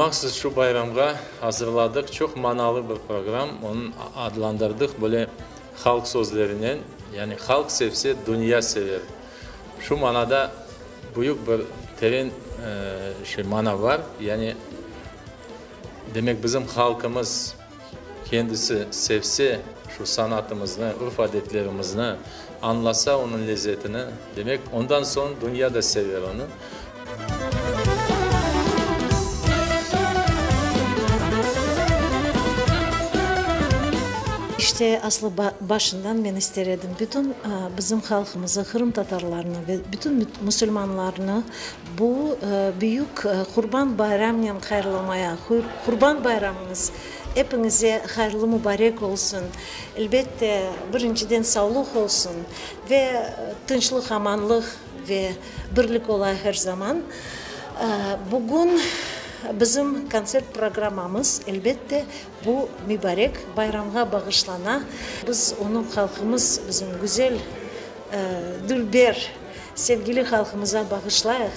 Mahsus şu bayramğa azırladıq çoq manalı bir program, onı adlandırdıq böyle halq sözlerinen, yani Halq sevse, dünya sever. Şu manada büyük bir teren şey mana bar, yani demek bizim halqımız kendisi sevse şu sanatımıznı, urf-adetlerimizni, añlasa onıñ lezetini, demek ondan soñ dünya da sever onı. İşte, aslı başından men ister edim bütün bizim halqımızı, qırımtatarlarnı ve bütün musulmanlarnı bu büyük Qurban bayramnen hayırlamaya. Qurban bayramıñız epiñize hayırlı mubarek olsun! Elbette, birinciden savluq olsun ve tınçlıq, amanlıq ve birlik ola her zaman. Bugün bizim kontsert programmamız, elbette, bu mübarek bayramğa bağışlana. Biz onı halqımız, bizim güzel, dülber, sevgili halqımıza bağışlayıq.